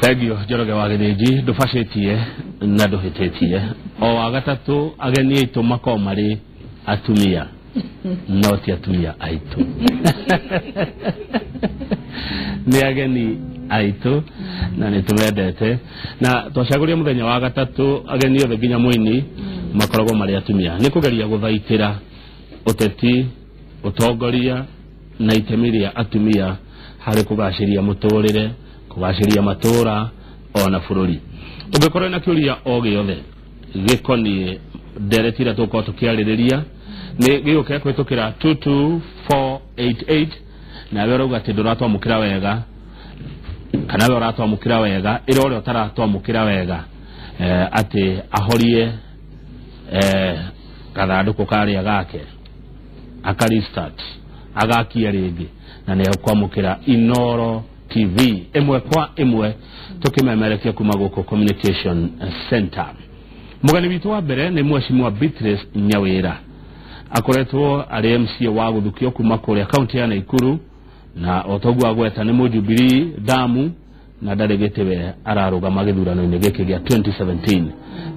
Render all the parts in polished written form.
Thank you Njoroge wa Gĩthĩnji, ndũbacĩtie na ndũhĩtĩtie. O wa gatatũ ageni aitũ makoragwo marĩ atumia, no ti atumia aitũ, nĩ ageni aitũ na nĩ tũmendete, na twacagũria mũthenya wa gatatũ ageni othe nginya mũini makoragwo marĩ atumia nĩ kũgeria gũthaitĩra ũteti, ũtongoria na itemi rĩa atumia harĩ kũgacĩria mũtũrĩre, kũgacĩria matũra ona bũrũri. Ũngĩkorwo na kĩũria o gĩothe gĩkoniĩ ndereti ĩrĩa tũgũkorwo tũkĩarĩrĩria, nĩ gĩũke kũhĩtũkĩra 22488. Nawe ũrauga atĩ ndũratwamũkĩra wega, kana we ũratwamũkĩra wega, ĩra ũrĩa ũtaratwamũkĩra wega atĩ ahorie gathandũkũ karĩa gake, aka restart, agakia rĩngĩ, na nĩ ekwamũkĩra Inoro TV ĩmwe kwa ĩmwe tũkĩmemerekia kuma gũkũ Communication Center. Mũgeni witũ wa mbere nĩ Mheshimiwa Beatrice Nyawĩra, akoretwo arĩ MCA wa gũthukio kuma kũrĩa kaunti ya Naikuru, na o toguo agweta nĩ mũjubilee damu na ndarĩ gĩtĩ we ararũgama gĩthurano-inĩ gĩkĩ gĩa 2017.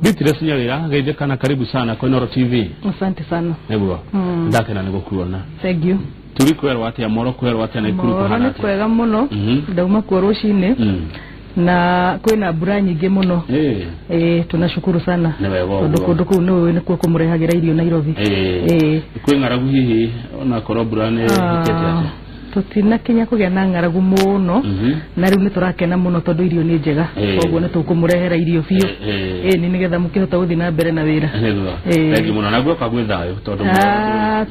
Beatrice Nyawĩra, geithĩkana, karibu sana kwa Inoro TV. Asante sana. Nĩguo. Ndakena nĩ gũkuona. Thank you. Turi kwerwo atĩa Moro, kwerwo atĩa Naikuru? Moro kũhana nĩ atĩa? Kwega mũno. Ndauma kuo rũcinĩ na kwĩna mbura nyingĩ mũno. Tunashukuru sana. Nĩ wega tondũ ũguo. Kũndũ kũu nĩ nĩkuo kũmũrehagĩra irio Nairobi. Kwĩ ng'aragu hihi, onakorwo mbura nĩ ĩkĩte atĩa? Tũtinakinya kũgĩa na ng'aragu mũno, na rĩu nĩ tũrakena mũno tondũ irio nĩ njega. Koguo nĩ tũkũmũrehera irio biũ. Nĩ nĩgetha mũkĩhota gũthiĩ na mbere na wĩra. Nĩguo. Thank you mũno, na guoka gwĩ thayũ tondũ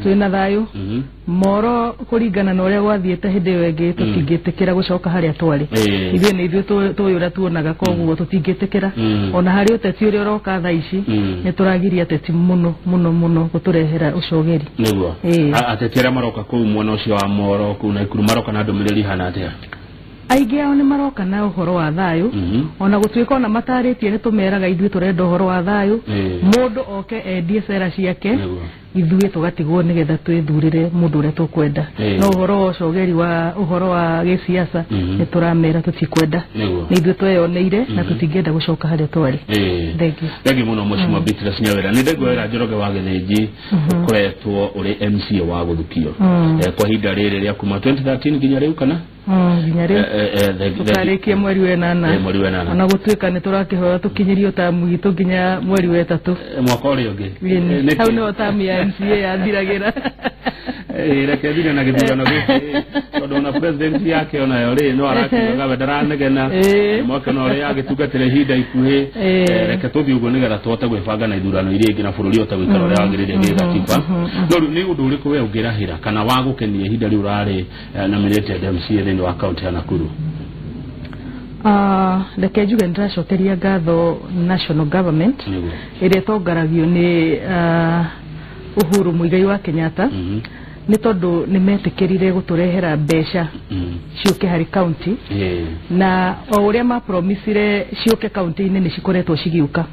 Twĩna thayũ. Moro kũringana na ũrĩa gwathiĩte hĩndĩ ĩyo ĩngĩ, tũtingĩtĩkĩra gũcoka harĩa twarĩ. Ithuĩ nĩ ithuĩ tũĩ ũrĩa tuonaga, koguo tũtingĩtĩkĩra. Ona harĩ ũteti ũrĩa ũroka thaa ici, nĩ tũragiria ateti mũno mũno mũno gũtũrehera ũcogeri. Ateti arĩa maroka kũu mwena ũcio wa Moro kũu Naikuru maroka na ndũmĩrĩri hana atĩa? Aingĩ ao nĩ maroka na ũhoro wa thayũ. Ona gũtuĩka ona matarĩtie, nĩ tũmeraga ithuĩ tũrenda ũhoro wa thayũ. Mũndũ oke endie cera ciake, ithuĩ tũgatigwo nĩgetha twĩthurĩre mũndũ ũrĩa tũkwenda. No ũhoro wa ũcogeri wa ũhoro wa gĩsiasa, nĩ tũramera tũtikwenda. Nĩ ithuĩ tweyoneire na tũtingĩenda gũcoka harĩa twarĩ. Thank you. Thank you mũno Mheshimiwa Beatrice Nyawĩra. Nĩ ndaiguĩra Njoroge wa Gĩthĩnji, ũkoretwo ũrĩ MCA wa gũthukio kwa ihinda rĩrĩ rĩa kuma 2013 nginya rĩu, kana? Nginya rĩu. Thank you. Tũkarĩkia mweri wa ĩnana. Mweri wa ĩnana. Ona gũtuĩka nĩ tũrakĩhoya tũkinyĩrio tamu itũ nginya mweri wa ĩtatũ. Mwaka ũrĩa ũngĩ. Ĩni. Nĩkĩ? Hau nĩho tamu ya MCA yathiragĩra. Reke thire na gĩthurano gĩkĩ, tondũ ona president yake onayo rĩ no arakiugaga we ndaranegena mwaka na ũrĩa agĩtungatĩra ihinda ikuhĩ. Reke tũthiĩ ũguo nĩgetha tũhote gwĩbanga na ithurano iria ingĩ na bũrũri ũhote gũikara ũrĩa wagĩrĩire gĩgatiba. No rĩu nĩ ũndũ ũrĩkũ we ũngĩrahĩra kana wa gũkenia ihinda rĩu ũrarĩ nominated MCA thĩinĩ wa kaunti ya Nakuru? Reke njuge nĩndĩracokeria ngatho national government ĩrĩa ĩtongaragio nĩ Uhuru Muigai wa Kenyatta, nĩ tondũ nĩ metĩkĩrire gũtũrehera mbeca ciũke harĩ county, na o ũrĩa mapromisire ciũke county-inĩ nĩ cikoretwo cigĩũka.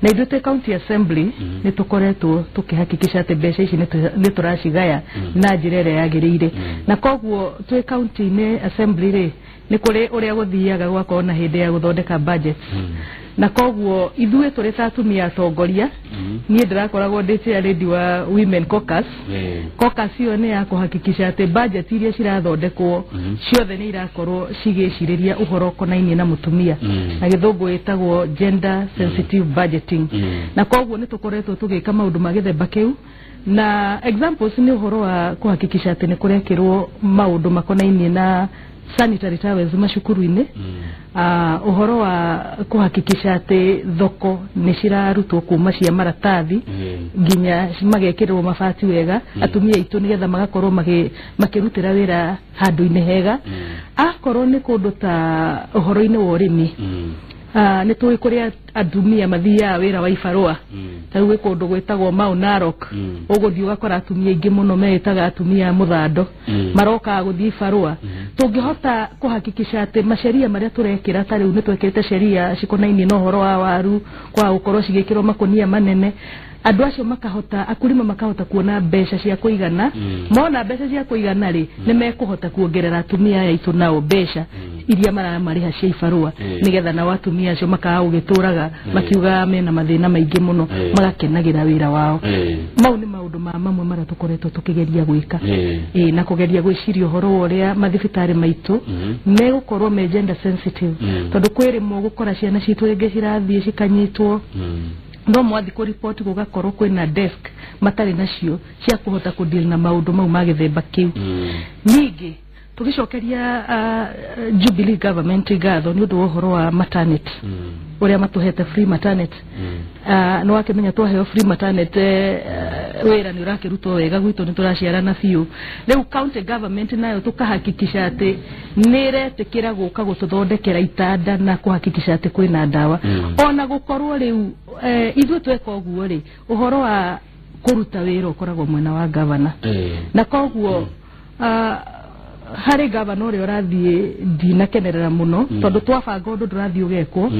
Na ithuĩ twĩ county assembly nĩ tũkoretwo tũkĩhakikisha atĩ mbeca ici nĩ tũracigaya na njĩra ĩrĩa yagĩrĩire. Na koguo twĩ county-inĩ assembly rĩ, nĩ kũrĩ ũrĩa gũthiaga gũgakorwo na hĩndĩ ya gũthondeka budget, na koguo ithuĩ tũrĩ ta atumia atongoria, niĩ ndĩrakoragwo ndĩ chair lady wa women caucus. Caucus ĩyo nĩ ya kũhakikisha atĩ budget iria cirathondekwo ciothe nĩ irakorwo cigĩcirĩria ũhoro ũkonainie na mũtumia. Na gĩthũngũ ĩtagwo gender sensitive budgeting. Na koguo nĩ tũkoretwo tũgĩka maũndũ ma gĩthemba kĩu, na examples nĩ ũhoro wa kũhakikisha atĩ nĩ kũrekĩrwo maũndũ makonainie na sanitary towels macukuru-inĩ, ũhoro wa kũhakikisha atĩ thoko nĩ cirarutwo kuma cia maratathi nginya magekĩrwo mabati wega, atumia aitũ nĩgetha magakorwo makĩrutĩra wĩra handũ-inĩ hega. Akorwo nĩ kũndũ ta ũhoro-inĩ wa ũrĩmi, nĩ tũĩ kũrĩa atumia mathiaga wĩra wa ibarũa ta rĩu gwĩ kũndũ gwĩtagwo Mau Narok, ũgũthiĩ ũgakora atumia aingĩ mũno meĩtaga atumia a mũthando marokaga gũthiĩ ibarũa. Tũngĩhota kũhakikisha atĩ maceria marĩa tũrekĩra, ta rĩu nĩ twekĩrĩte sheria cikonainie na ũhoro wa waru kwa gũkorwo cigĩkĩrwo makũnia manene, andũ acio makahota, akulima makahota kuona mbeca cia kũigana. Mona mbeca cia kũigana rĩ, nĩ mekũhota kuongerera atumia aya aitũ nao mbeca iria maramarĩha cia ibarũa, nĩgetha nao atumia acio makaga gũgĩtũraga makiugaga mena mathĩna maingĩ mũno, magakenagĩra wĩra wao. Mau nĩ maũndũ ma mamwe marĩa tũkoretwo tũkĩgeria gwĩka, na kũgeria gwĩciria ũhoro wa ũrĩa mathibitarĩ maitũ megũkorwo me gender sensitive, tondũ kwĩ rĩmwe ũgũkora ciana citũ rĩngĩ cirathiĩ cikanyitwo, no mwathi kũ report gũgakorwo kwĩna desk matarĩ nacio cia kũhota kũdeal na maũndũ mau ma gĩthemba kĩu. Ningĩ tũgĩcokeria Jubilee government ngatho nĩ ũndũ wa ũhoro wa maternity, ũrĩa matũhete free maternity. Nĩ wakĩmenya twaheo free maternity, wĩra nĩ ũrakĩrutwo wega gwitũ, nĩ tũraciarana biũ. Rĩu county government nayo tũkahakikisha atĩ nĩ ĩretĩkĩra gũka gũtũthondekera itanda na kũhakikisha atĩ kwĩna ndawa. Ona gũkorwo rĩu ithuĩ tweka ũguo rĩ, ũhoro wa kũruta wĩra ũkoragwo mwena wa governor, na koguo harĩ gavana ũrĩa ũrathiĩ ndinakenerera mũno, tondũ twabanga ũndũ ndũrathiĩ ũgekwo.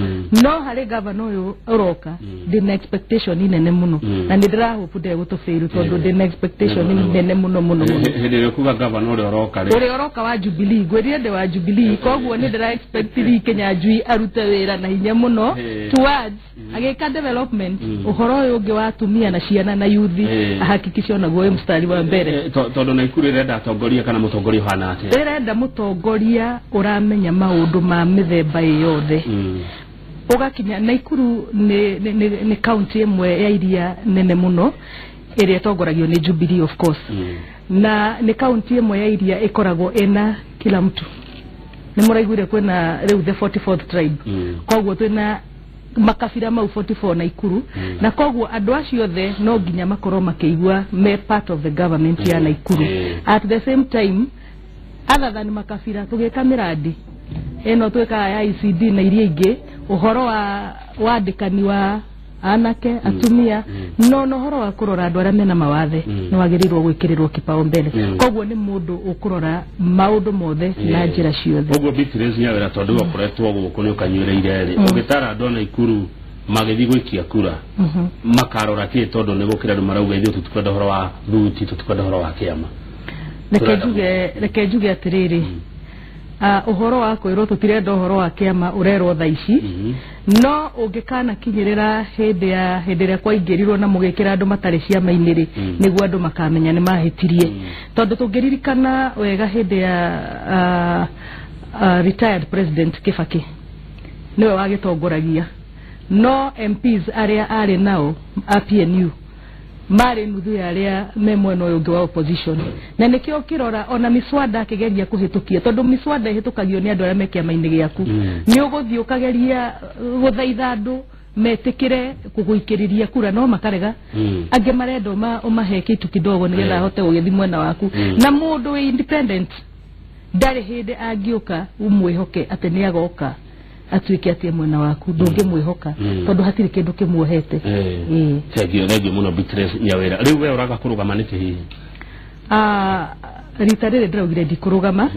No harĩ gavana ũyũ ũroka, ndĩna expectation nene mũno, na nĩ ndĩrahope ndegũtũbĩru, tondũ ndĩna expectation nene mũno mũno mũno. Hĩndĩ ĩrĩa kuga gavana ũrĩa ũroka rĩ, ũrĩa ũroka wa Jubilee, ngwĩrire ndĩ wa Jubilee, koguo nĩ ndĩra expect Lee Kinyanjui arute wĩra na hinya mũno towards agĩka development, ũhoro ũyũ ũngĩ wa atumia na ciana na yuthi, ahakikishe onaguo wĩ mũstari wa mbere. Tondũ Naikuru ĩrenda atongoria kana mũtongoria ũhana atĩa? Ĩrenda mũtongoria ũramenya maũndũ ma mĩthemba ĩ yothe. Ũgakinya Naikuru nĩ county ĩmwe ya iria nene mũno ĩrĩa ĩtongoragio nĩ Jubilee, of course, na nĩ county ĩmwe ya iria ĩkoragwo ĩna kila mtu. Nĩ mũraiguire kwĩna rĩu the 44th tribe, koguo twĩna makabira mau 44 Naikuru, na koguo andũ acio othe no nginya makorwo makĩigua me part of the government ya Naikuru. At the same time, other than makabira, tũgĩka mĩrandi ĩno twĩkaga ya ICD na iria ingĩ, ũhoro wa wandĩkani wa anake, atumia, no na ũhoro wa kũrora andũ arĩa mena mawathe nĩ wagĩrĩirwo gwĩkĩrĩrwo kipao mbere. Koguo nĩ mũndũ ũkũrora maũndũ mothe na njĩra ciothe. Ũguo Beatrice Nyawĩra, tondũ ũkoretwo gũkũ nĩ ũkanyuĩrĩire rĩ, ũgĩtara andũ a Naikuru magĩthiĩ gũikia kura makarora kĩ? Tondũ nĩ gũkĩra andũ marauga ithuĩ tũtikwenda ũhoro wa thuti, tũtikwenda ũhoro wa kĩama. Reke njuge atĩrĩrĩ, ũhoro wa kwĩrwo tũtirenda ũhoro wa kĩama ũrerwo thaa ici, no ũngĩkanakinyĩrĩra hĩndĩ ya hĩndĩ ĩrĩa kwaingĩrirwo na mũgĩkĩra andũ matarĩ ciama-inĩ rĩ, nĩguo andũ makamenya nĩ mahĩtirie. Tondũ tũngĩririkana wega, hĩndĩ ya retired president Kibaki, nĩwe wagĩtongoragia, no MPs arĩa arĩ nao a PNU marĩ nuthu ya arĩa me mwena ũyũ ũngĩ wa opposition, na nĩkĩo ũkĩrora ona miswada akĩgeria kũhĩtũkia, tondũ miswada ĩhĩtũkagio nĩ andũ arĩa me kĩama-inĩ gĩaku, nĩ ũgũthiĩ ũkageria gũthaitha andũ metĩkĩre kũgũikĩrĩria kura, no makarega. Angĩ marenda ũmahe kitu kidogo nĩgetha ahote gũgĩthiĩ mwena waku. Na mũndũ wĩ independent ndarĩ hĩndĩ angĩũka ũmwĩhoke atĩ nĩ agoka atuĩke atĩ mwena waku, ndũngĩmwĩhoka, tondũ hatirĩ kĩndũ kĩmuohete. Thengiũ, thengiũ mũno Beatrice Nyawĩra. Rĩu we ũraga kũrũgama nĩkĩ hihi? Rita rĩrĩ ndĩraugire ndikũrũgama,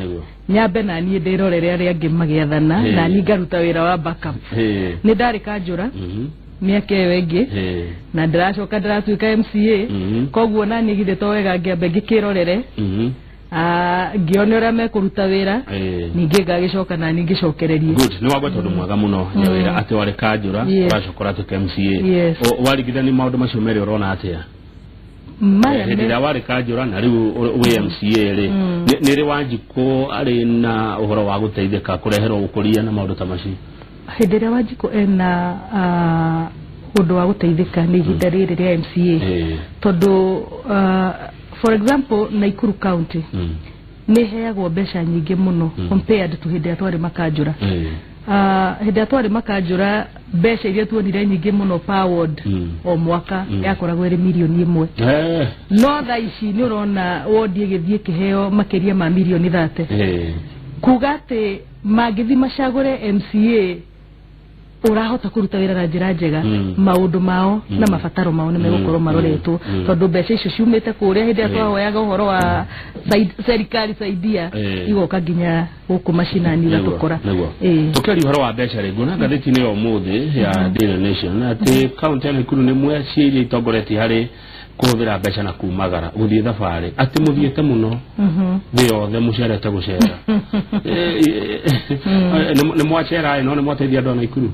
nyambe na niĩ ndĩrorere arĩa angĩ magĩathana, na niĩ ngaruta wĩra wa backup. Nĩ ndarĩ kanjũra mĩaka ĩyo ĩngĩ, na ndĩracoka ndĩratuĩka MCA, koguo na niĩ githĩ to wega ngĩambe ngĩkĩrorere, ngĩone ũrĩa mekũruta wĩra, ningĩ ngagĩcoka na niĩ ngĩcokererie. Good, nĩ wagweta ũndũ mwega mũno Nyawĩra, atĩ warĩ kanjũra, ũracoka ũratuĩka MCA. Warigithania maũndũ macio merĩ, ũrona atĩa hĩndĩ ĩrĩa warĩ kanjũra na rĩu wĩ MCA rĩ? Nĩ rĩ Wanjikũ arĩ na ũhoro wa gũteithĩka kũreherwo ũkũria na maũndũ ta macio? Hĩndĩ ĩrĩa Wanjikũ ena ũndũ wa gũteithĩka nĩ ihinda rĩrĩ rĩa MCA, tondũ for example Naikuru County nĩ ĩheagwo mbeca nyingĩ mũno compared to hĩndĩ ĩrĩa twarĩ makanjũra. Hĩndĩ ĩrĩa twarĩ makanjũra, mbeca iria tuonire nyingĩ mũno per ward o mwaka yakoragwo ĩrĩ 1 mirioni, no thaa ici nĩ ũrona ward ĩgĩthiĩ ĩkĩheo makĩria ma mirioni 30. Kuga atĩ mangĩthiĩ macagũre MCA Urahota kuruta wira na njira njega maundu mao na mabataro mao ni megukorwo maroretwo tondu mbeca icio ciumite kuria hindi ria twahoyaga uhoro wa serikali saidia igoka nginya guku macinani gatukora. Tukiaria uhoro wa mbeca ri nguona ngathĩti-inĩ ya ũmũthĩ ya Daily Nation atĩ kaunti ya Nakuru nĩ mwe cia iria itongoretie harĩ kũhũthĩra mbeca na kumagara gũthiĩ thabarĩ atĩ mũthiĩte mũno thĩ yothe mũcerete gũcera nĩ mwacera no nĩ mwateithia andũ a Nakuru.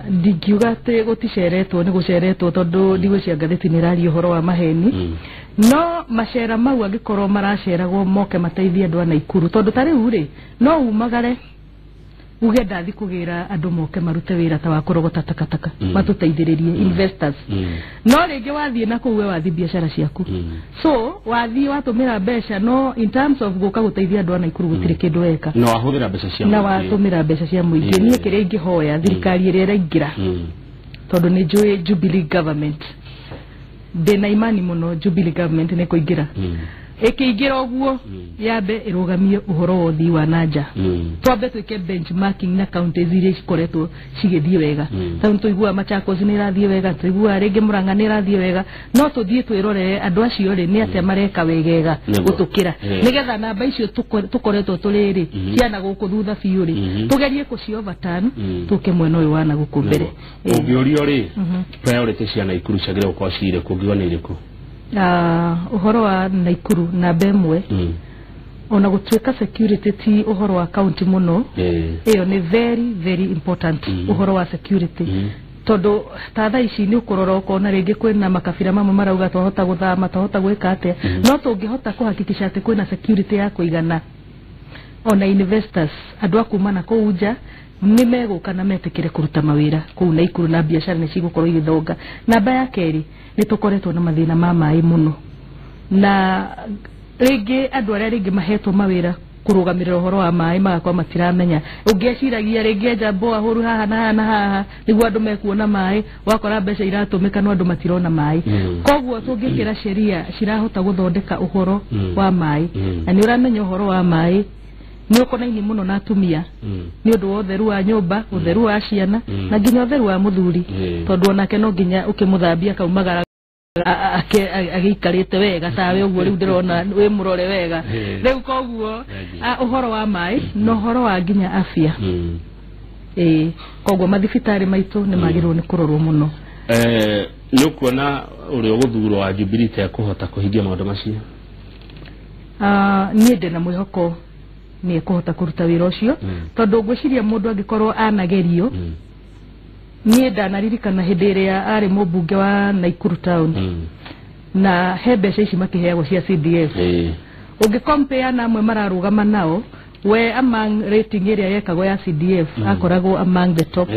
Ndingiuga atĩ gũticeretwo nĩ gũceretwo tondũ ndigwĩciria ngathĩti nĩ ĩraria ũhoro wa maheni no macera mau angĩkorwo maraceragwo moke mateithie andũ a Nakuru tondũ ta rĩu rĩ no umagare uge ndathi kugira andu moke marute wira ta wa kurogota takataka matuteithiririe investors no ringi wathie na kuu we wathi biacara ciaku so wathi watumira mbeca no in terms of guka guteithia andu a Nakuru gutire kindu weka no wahuthira mbeca cia na watumira mbeca cia muingi nie kiria ingihoya thirikari iria iraingira tondu ni njui Jubilee government ndina imani muno Jubilee government ni kuingira ikiingira uguo yambe irugamie uhoro wa uthii wa nanja twambe twike benchmarking na counties iria cikoretwo cigithie wega tondu tuiguaga Machakos ni irathie wega tuiguaga ringi Murang'a ni irathie wega no tuthie twirorere andu acio ri ni atia mareka wegega gutukira nigetha namba icio tukoretwo turi ri ciana guku thutha biu ri tugerie kuci overturn tuke mwena uyu wa na guku mbere. Ungiurio ri priority cia Nakuru ciagĩrĩire gũkorwo ci irĩkũ ũngiuga nĩ irĩkũ? Uhoro wa Nakuru namba ĩmwe ona gutuika security ti uhoro wa county muno iyo ni very very important uhoro wa security tondu ta thaa ici ni ukurora ukona ringi kwina makabira mamwe marauga twahota guthama twahota gwika atia no tungihota kuhakikisha ati kwina security ya kuigana ona investors andu a kuma na kuu nja ni meguka na metikire kuruta mawira kuu Nakuru na biacara ni cigukorwo igithonga. Namba ya keri ni tukoretwo na mathina ma mai muno na ringi andu aria ringi mahetwo mawira kurugamirira uhoro wa mai magakorwo matiramenya ungieciragia ringi enja mboa haha na haha na haha niguo andu mekuona mai wakora mbeca iratumika no andu matirona mai koguo tungikira sheria cirahota guthondeka uhoro wa mai na ni uramenya uhoro wa mai ni ukonaini muno na atumia ni undu wa utheru wa nyumba utheru wa ciana na nginya utheru wa muthuri tondu onake no nginya ukimuthambia kaumagara agĩikarĩte wega tawe ũguo rĩu ndĩrona wĩ mũrore wega rĩu koguo ũhoro wa maĩ na ũhoro wa nginya afya koguo mathibitarĩ maitũ nĩ magĩrĩirwo nĩ kũrorwo mũno. Nĩ ũkuona ũrĩa ũgũthurwo wa Jubilee ta ekũhota kũhingia maũndũ macio? Niĩ ndĩna mwĩhoko nĩ ekũhota kũruta wĩra ũcio tondũ ngwĩciria mũndũ angĩkorwo anagerio niĩ ndanaririkana hĩndĩ ĩrĩa arĩ mũmbunge wa Nakuru town na he mbeca ici makĩheagwo cia CDF ũngĩkompea na amwe mararũgama nao we among rating ĩrĩa yekagwo ya CDF akoragwo among the top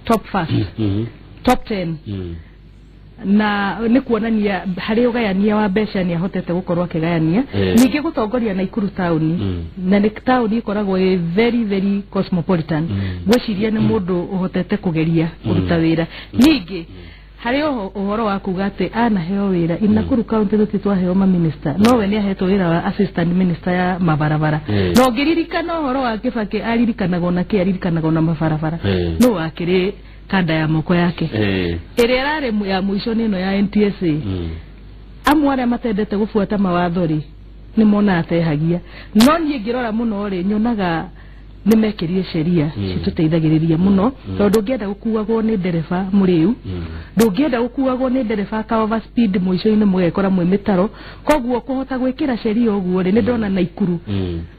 top first top 10 na nĩ kuonania harĩ ũgayania wa mbeca nĩ ahotete gũkorwo akĩgayania ningĩ gũtongoria Nakuru town na nĩ town ĩkoragwo ĩ very very cosmopolitan ngwĩciria nĩ mũndũ ũhotete kũgeria kũruta wĩra ningĩ harĩ ũhoro wa kuga atĩ anaheo wĩra in Nakuru county tũti twaheo ma minister no we nĩ ahetwo wĩra wa assistant minister ya mabarabara na ũngĩririkana ũhoro wa Kibaki aririkanagwo na kĩ aririkanagwo na mabarabara no wakĩrĩ kanda ya moko yake ĩrĩa ĩrarĩ ya mũico nĩ ĩno ya NTSA amwe arĩa matendete gũbuata mawatho rĩ nĩ monaga tehagia no niĩ ngĩrora mũno rĩ nyonaga nĩ mekĩrire sheria citũteithagĩrĩria mũno tondũ ndũngĩenda gũkuagwo nĩ ndereba mũrĩu ndũngĩenda gũkuagwo nĩ ndereba ka over speed mũico-inĩ mũgekora mwĩ mĩtaro koguo kũhota gwĩkĩra sheria ũguo rĩ nĩ ndona Nakuru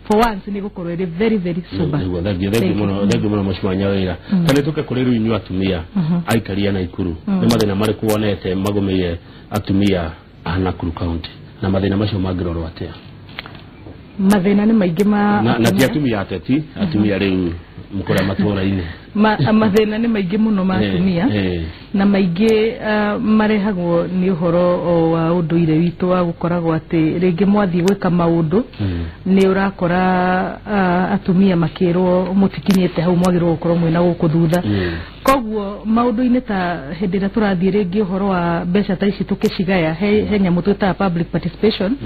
for once nĩ gũkorwo ĩrĩ very very sober. Thengiũ mũno Mheshimiwa Nyawĩra. Ta nĩ tũke kũrĩ rĩu inyuĩ atumia aikari a Nakuru nĩ mathĩna marĩkũ wonete magũmĩire atumia a Nakuru county na mathĩna macio mangĩrorwo atĩa? Mathĩna nĩ maingĩ ma na ti atumia ateti atumia rĩu mũkũrĩa matũũra-inĩ mathĩna nĩ maingĩ mũno ma atumia na maingĩ marehagwo nĩ ũhoro wa ũndũire witũ wa gũkoragwo atĩ rĩngĩ mwathiĩ gwĩka maũndũ nĩ ũrakora atumia makĩrwo mũtikinyĩte hau mwagĩrĩirwo gũkorwo mwĩna gũkũ thutha koguo maũndũ-inĩ ta hĩndĩ ĩrĩa tũrathiĩ rĩngĩ ũhoro wa mbeca ta ici tũkĩcigaya he nyamũ twĩtaga public participation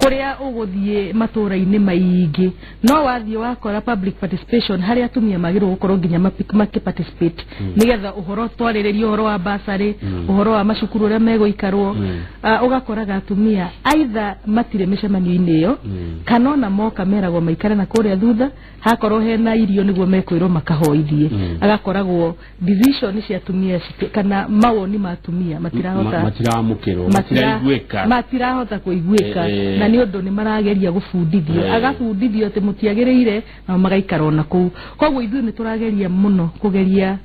kũrĩa ũgũthiĩ matũũra-inĩ maingĩ no wathiĩ wakora public participation harĩa atumia magĩrĩirwo gũkorwo nginya makĩ participate nĩgetha ũhoro twarĩrĩria ũhoro wa basarĩ, ũhoro wa macukuru ũrĩa megũikarwo. Ũgakoraga atumia either matirĩ mĩcemanio-inĩ ĩyo, kana ona moka meragwo maikare na kũrĩa thutha, hakorwo hena irio nĩguo mekwĩrwo makahoithie. Agakoragwo decision cia atumia kana mawoni ma atumia matirahota, matiramũkĩrwo, matiraiguĩka, matirahota kũiguĩka, na nĩ ũndũ nĩ marageria gũbundithio, agabundithio atĩ mũtiagĩrĩire, na magaikara ona kũu. Koguo ithuĩ nĩ tũrageria mũno kũgeria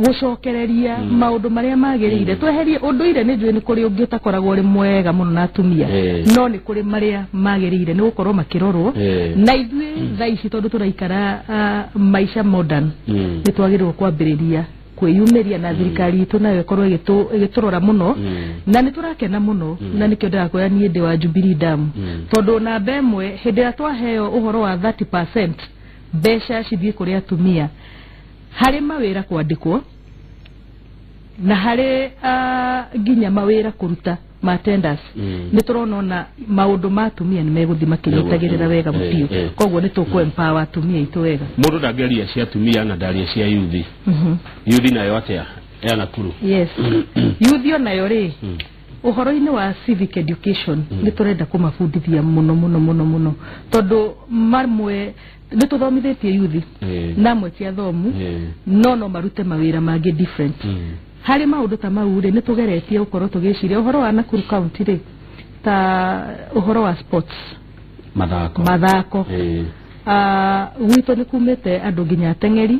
gũcokereria maũndũ marĩa magĩrĩire, tweherie ũndũire. Nĩ njũĩ nĩ kũrĩ ũngĩ ũtakoragwo ũrĩ mwega mũno na atumia, no nĩ kũrĩ marĩa magĩrĩire nĩ gũkorwo makĩrorwo. Na ithuĩ thaa ici tondũ tũraikara maica modern, nĩ twagĩrĩirwo kwambĩrĩria kwĩyumĩria, na thirikari itũ nayo ĩkorwo ĩgĩtũrora mũno, na nĩ tũrakena mũno. Na nĩkĩo ndĩrakwĩra niĩ ndĩ wa Jubilee Damu, tondũ namba ĩmwe hĩndĩ ĩrĩa twaheo ũhoro wa 30% mbeca cithiĩ kũrĩ atumia harĩ mawĩra kwandĩkwo, na harĩ nginya mawĩra kũruta ma tenders, nĩ tũrona ona maũndũ ma atumia nĩ megũthiĩ makĩnyitagĩrĩra wega biũ. Koguo nĩ tũkũ empower atumia aitũ wega. Mũndũ ndangĩaria cia atumia na ndaria cia yuthi. Yuthi nayo atĩa ya Nakuru? Yes, yuthi onayo rĩ, ũhoro-inĩ wa civic education nĩ tũrenda kũmabundithia mũno mũno mũno mũno, tondũ mamwe nĩ tũthomithĩtie yuthi na amwe ti athomu, no marute mawĩra mangĩ different. Harĩ maũndũ ta mau rĩ, nĩ tũgeretie gũkorwo tũgĩciria ũhoro wa Nakuru County rĩ, ta ũhoro wa sports, mathako. Gwitũ nĩ kumĩte andũ nginya ateng'eri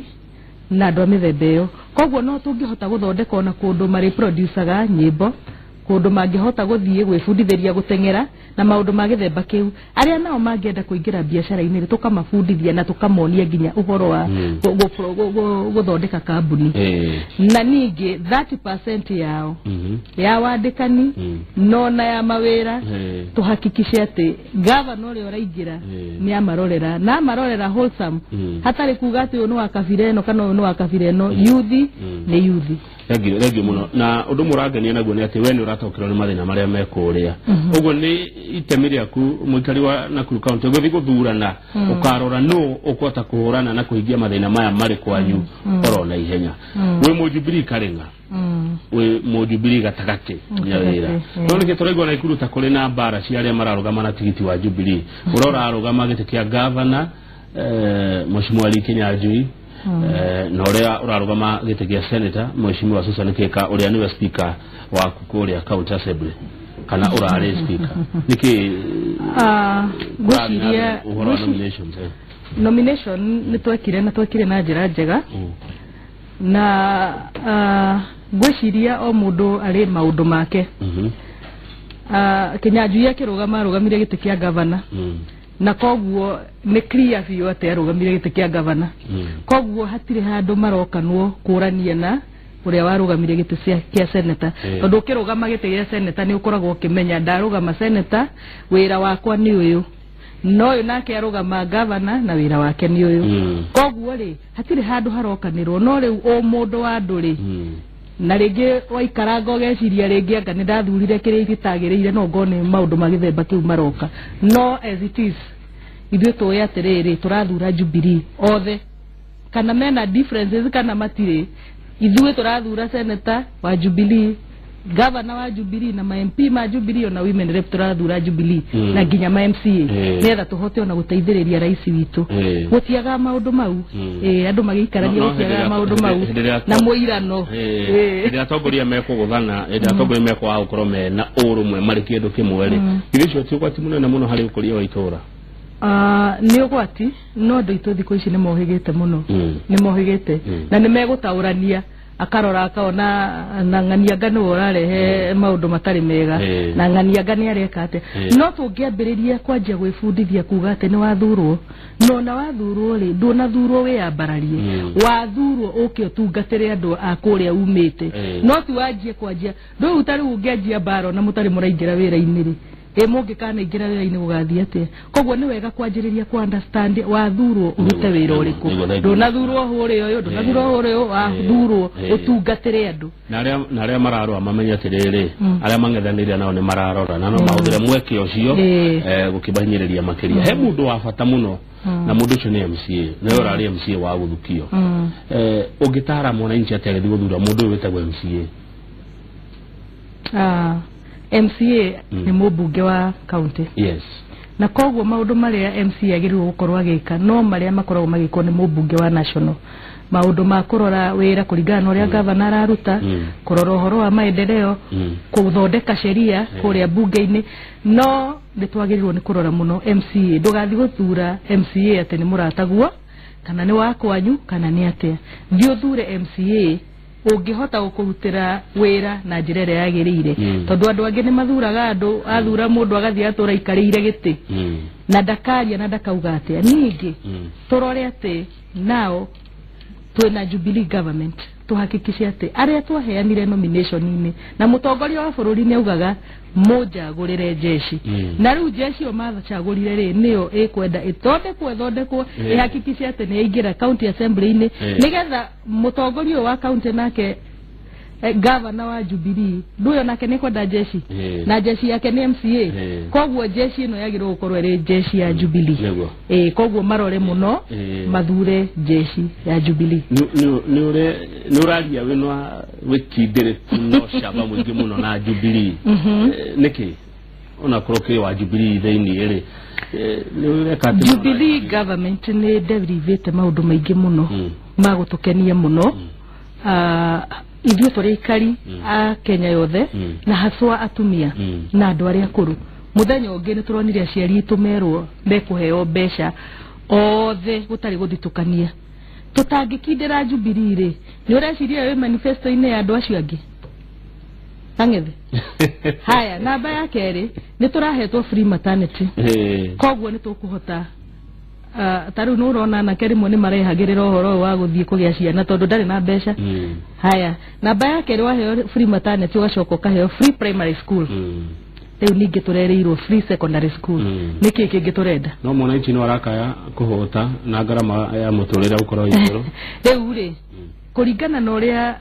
na andũ a mĩthemba ĩyo. Koguo no tũngĩhota gũthondeka ona kũndũ marĩ producaga nyĩmbo, kũndũ mangĩhota gũthiĩ gwĩbundithĩria gũteng'era na maũndũ ma gĩthemba kĩu. Arĩa nao mangĩenda kũingĩra biacara-inĩ rĩ, tũkamabundithia na tũkamonia nginya ũhoro wa gũthondeka kambuni. Na ningĩ 30% yao ya wandĩkani no na ya mawĩra, tũhakikice atĩ gavana ũrĩa ũraingĩra nĩ amarorera, na amarorera wholesome, hatarĩ kuga atĩ ũyũ nĩ wa kabira ĩno kana ũyũ nĩ wa kabira ĩno. Yuthi nĩ yuthi. Thengio mũno. Na ũndũ mũrangenia naguo nĩ atĩ we nĩ ũrataũkĩrwo nĩ mathĩna marĩa me kũrĩa. Ũguo nĩ itemi rĩaku mũikari wa Nakuru County ũgĩthiĩ gũthurana, ũkarora nũ ũkũhota kũhũrana na kũhingia mathĩna maya marĩ kwanyu oro na ihenya. Wĩ mũjubilee Karĩng'a, wĩ mũjubilee gatagatĩ Nyawĩra, no nĩkĩ tũraigua Nakuru ta kũrĩ na mbara cia arĩa mararũgama na tigiti wa Jubilee? Ũrĩa ũrarũgama gĩtĩ kĩa gavana, Mheshimiwa Lee Kinyanjui, na ũrĩa ũrarũgama gĩtĩ gĩa senator, Mheshimiwa Susan Kĩka, ũrĩa nĩwe speaker waku kũrĩa county assembly, kana ũrarĩ speaker. Nĩkĩ Ngwĩciria ũhoro wa nominations? Nomination nĩ twekire, na twekire na njĩra njega, na ngwĩciria o mũndũ arĩ maũndũ make. Kinyanjui akĩrũgama arũgamire gĩtĩ kĩa gavana, na koguo nĩ clear biũ atĩ arũgamire gĩtĩ kĩa gavana. Koguo hatirĩ handũ marokanwo kũrania na ũrĩa warũgamire gĩtĩ kĩa seneta, tondũ ũkĩrũgama gĩtĩ gĩa seneta nĩ ũkoragwo ũkĩmenya ndarũgama seneta wĩra wakwa nĩ ũyũ, no ũyũ nake arũgama gavana na wĩra wake nĩ ũyũ. Koguo rĩ, hatirĩ handũ harokanĩrwo. No rĩu o mũndũ wa andũ rĩ, na rĩngĩ waikaranga ũgeciria rĩngĩ anga nĩ ndathurire kĩrĩa gĩtagĩrĩire, no ngone maũndũ ma gĩthemba kĩu maroka. No as it is, ithuĩ tũĩ atĩrĩrĩ, tũrathura Jubilee othe, kana mena differences kana matirĩ. Ithuĩ tũrathura senator wa Jubilee, gavana wa Jubilee, na ma MP ma Jubilee, ona women rep tũrathura Jubilee, na nginya ma MCA, nĩgetha tũhote ona gũteithĩrĩria rais witũ. Gũtiagaga maũndũ mau, andũ magĩikarania, gũtiagaga maũndũ mau na mũirano. Hĩndĩ ĩrĩa atongoria mekũgũthana, hĩndĩ ĩrĩa atongoria mekwaga gũkorwo mena ũrũmwe marĩ kĩndũ kĩmwe rĩ, githĩ ũcio ti ũgwati mũnene mũno harĩ ũkũria wa itũũra? Nĩ ũgwati, no andũ aitũ thikũ ici nĩ mohĩgĩte mũno, nĩ mohĩgĩte, na nĩ megũtaũrania, akarora akona na ng'anianga nĩwe ũrarehe maũndũ matarĩ mega, na ng'anianga nĩ areka atĩa. No tũngĩambĩrĩria kwanjia gwĩbundithia kuga atĩ nĩ wathurwo, no na wathurwo rĩ, ndũnathurwo wĩyambararie, wathurwo ũke ũtungatĩre andũ a kũrĩa umĩte, no ti wanjie kwanjia rĩu ta rĩu ũngĩanjia mbara na mũtarĩ mũraingĩra wĩra-inĩ rĩ. Ĩ mũngĩkanaingĩra wĩra-inĩ gũgathiĩ atĩa? Koguo nĩ wega kwanjĩrĩria ku understand wathurwo ũrute wĩra ũrĩkũ. Ndũnathurwo hũrĩ ũyũ, ndũnathurwo hũrĩ ũyũ, wathurwo ũtungatĩre andũ. Na arĩa mararora mamenye atĩrĩrĩ, arĩa mang'ethanĩire nao nĩ mararora na no mahũthĩre mweke ũcio gũkĩmahinyĩrĩria makĩria. He mũndũ wa bata mũno na mũndũ ũcio nĩ MCA, nĩwe ũrarĩ MCA wa Gũthukio. Ũngĩtara mwananchi atĩa agĩthiĩ gũthura mũndũ ũyũ wĩtagwo MCA? MCA nĩ mũmbunge wa county. Yes. Na koguo maũndũ marĩa MCA agĩrĩirwo gũkorwo agĩka no marĩa makoragwo magĩkwo nĩ mũmbunge wa national. Maũndũ ma kũrora wĩra kũringana na ũrĩa gavana araruta, kũrora ũhoro wa maendeleo, kũthondeka sheria kũrĩa bunge-inĩ. No nĩ twagĩrĩirwo nĩ kũrora mũno MCA. Ndũgathiĩ gũthura MCA atĩ nĩ mũrataguo kana nĩ wa kwanyu kana nĩ atĩa. Thiĩ ũthure MCA ũngĩhota gũkũrutĩra wĩra na njĩra ĩrĩa yagĩrĩire. Tondũ andũ angĩ nĩ mathuraga andũ, athura mũndũ agathiĩ atũra aikarĩire gĩtĩ na ndakaria na ndakauga atĩa. Ningĩ tũrore atĩ nao twĩna Jubilee government, tuhakikishe atĩ arĩa twaheanire nomination-inĩ na mũtongoria wa bũrũri nĩ augaga mũnjagũrĩre jeshi. Na rĩu jeshi ĩyo macagũrire rĩ, nĩyo ĩkwenda ĩthondekwo ĩhakikishe atĩ nĩ yaingĩra county assembly-inĩ, nĩgetha mũtongoria ũyũ wa county nake gavana wa Jubilee ndũyo nake nĩ kwenda jeshi na jeshi yake nĩ MCA. Koguo jeshi ĩno yagĩrĩirwo gũkorwo ĩrĩ jeshi ya Jubilee. Koguo marore mũno mathure jeshi ya Jubilee. Nĩ ũraria wĩna wĩkindĩrĩku no camba mũingĩ mũno na Jubilee. Nĩkĩ onakorwo kĩ wa Jubilee thĩinĩ rĩ, nĩ ũreka atĩ Jubilee government nĩ nderivĩte maũndũ maingĩ mũno ma gũtũkenia mũno. Ithuĩ tũrĩ aikari a Kenya yothe na haswa atumia na andũ arĩa akũrũ. Mũthenya ũngĩ nĩ tũronire aciari aitũ merwo mekũheo mbeca othe gũtarĩ gũthitũkania. Tũtangĩkindĩra Jubilee rĩ, nĩ ũreciria wĩ manifesto-inĩ ya andũ acio angĩ? Kang'ethe. Haya, namba ya kerĩ nĩ tũrahetwo free maternity. Koguo nĩ tũkũhota ta rĩu nĩ ũrona anake rĩmwe nĩ marehagĩrĩra ũhoro ũyũ wa gũthiĩ kũgĩa ciana tondũ ndarĩ na mbeca. Haya, namba ya kerĩ waheo free maternity ũgacoka ũkaheo free primary school. Rĩu ningĩ tũrerĩirwo free secondary school. Nĩkĩ kĩngĩ tũrenda? No mwananchi no arakaya kũhũta na ngarama ya mũtũrĩre gũkorwo igũrũ. Rĩu rĩ, kũringana na ũrĩa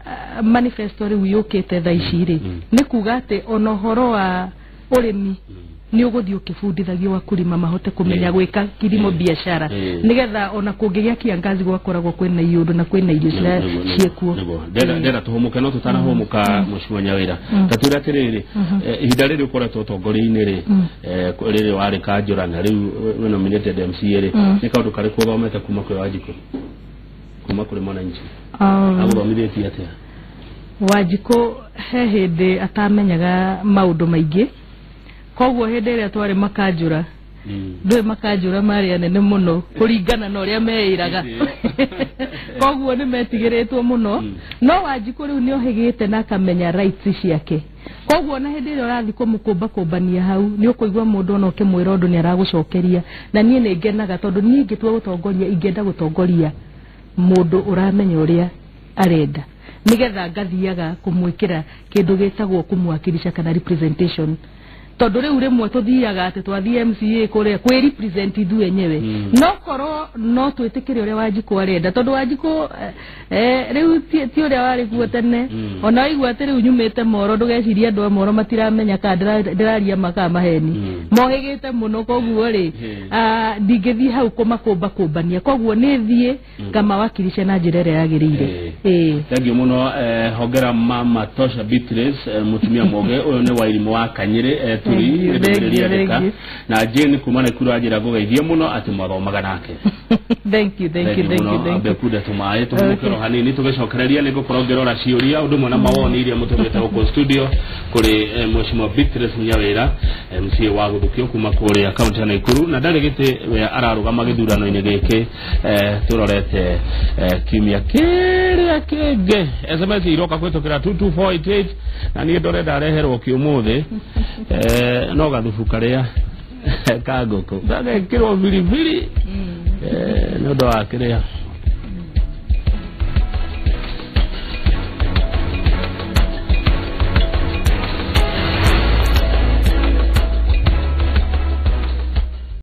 manifesto rĩu yũkĩte thaa ici rĩ, nĩ kuga atĩ ona ũhoro wa ũrĩmi nĩ ũgũthiĩ ũkĩbundithagio wakulima mahote kũmenya gwĩka kilimo biashara, nĩgetha ona kũngĩgĩa kiangazi gwakoragwo kwĩna iũndũ na kwĩna irio ciĩkuo. Ndenda tũhũmũke no tũtanahũmũka Mheshimiwa Nyawĩra, ta twĩre atĩrĩrĩ, ihinda rĩrĩ ũkoretwo ũtongoria-inĩ rĩ, rĩrĩ warĩ kanjũra na rĩu wĩ nominated MCA rĩ, nĩ kaũndũ karĩkũ ũthomete kuma kwĩ Wanjikũ, kuma kũrĩ mwananchi? Agũthomithĩtie atĩa? Wanjikũ he hĩndĩ atamenyaga maũndũ maingĩ, koguo hĩndĩ ĩrĩa twarĩ makanjũra, ndũĩ makanjũra marĩ anene mũno kũringana na ũrĩa meĩraga, koguo nĩ metigĩrĩtwo mũno. No Wanjikũ rĩu nĩ ohĩgĩte na akamenya rights ciake, koguo na hĩndĩ ĩrĩa ũrathiĩ kũmũkũmbakũmbania hau nĩ ũkũigua mũndũ ona ũkĩmwĩra ũndũ nĩ aragũcokeria. Na niĩ nĩ ngenaga tondũ niĩ ingĩtua gũtongoria, ingĩenda gũtongoria mũndũ ũramenya ũrĩa arenda, nĩgetha ngathiaga kũmwĩkĩra kĩndũ gĩtagwo kũmwakilisha kana representation. Tondũ rĩu rĩmwe tũthiaga atĩ twathiĩ MCA kũrĩa kwĩ represent ithuĩ enyewe, no korwo no twĩtĩkĩre ũrĩa Wanjikũ arenda, tondũ Wanjikũ rĩu ti ũrĩa warĩ kuo tene. Ona waigua atĩ rĩu nyumĩte Moro, ndũgecirie andũ a Moro matiramenya kana ndĩraria makaa maheni, mohĩgĩte mũno. Koguo rĩ, ndingĩthiĩ hau kũmakũmbakũmbania, koguo nĩ thiĩ ngamawakilisha na njĩra ĩrĩa yagĩrĩire. Thank you mũno. Hongera Mama Tosha Beatrice, mũtumia mũgĩ ũyũ nĩ Wairimũ wa Kanyĩrĩ turi ndĩrĩria na Jane kuma Nakuru anjĩra ngũgeithie mũno atĩ mwathomaga nake. Thank you, thank you, thank you, thank you. Ambe kunda tũmaĩ tũhũmũkĩro hanini tũgĩcokereria nĩ ngũkorwo ngĩrora ciũria ũndũ ũmwe na mawoni iria mũtũmĩte gũkũ studio kũrĩ Mheshimiwa Beatrice Nyawĩra, MCA wa Gũthukio kuma kũrĩa kaunti ya Nakuru, na ndarĩ gĩtĩ we ararũgama gĩthurano-inĩ gĩkĩ tũrorete kiumia kĩrĩa kĩngĩ. SMS iroka kũhĩtũkĩra 22488 na niĩ ndore ndareherwo kĩũmũthĩ no gathubu karĩa ka ngũkũ gagekĩrwo biribiri nĩ ũndũ wa kĩrĩa.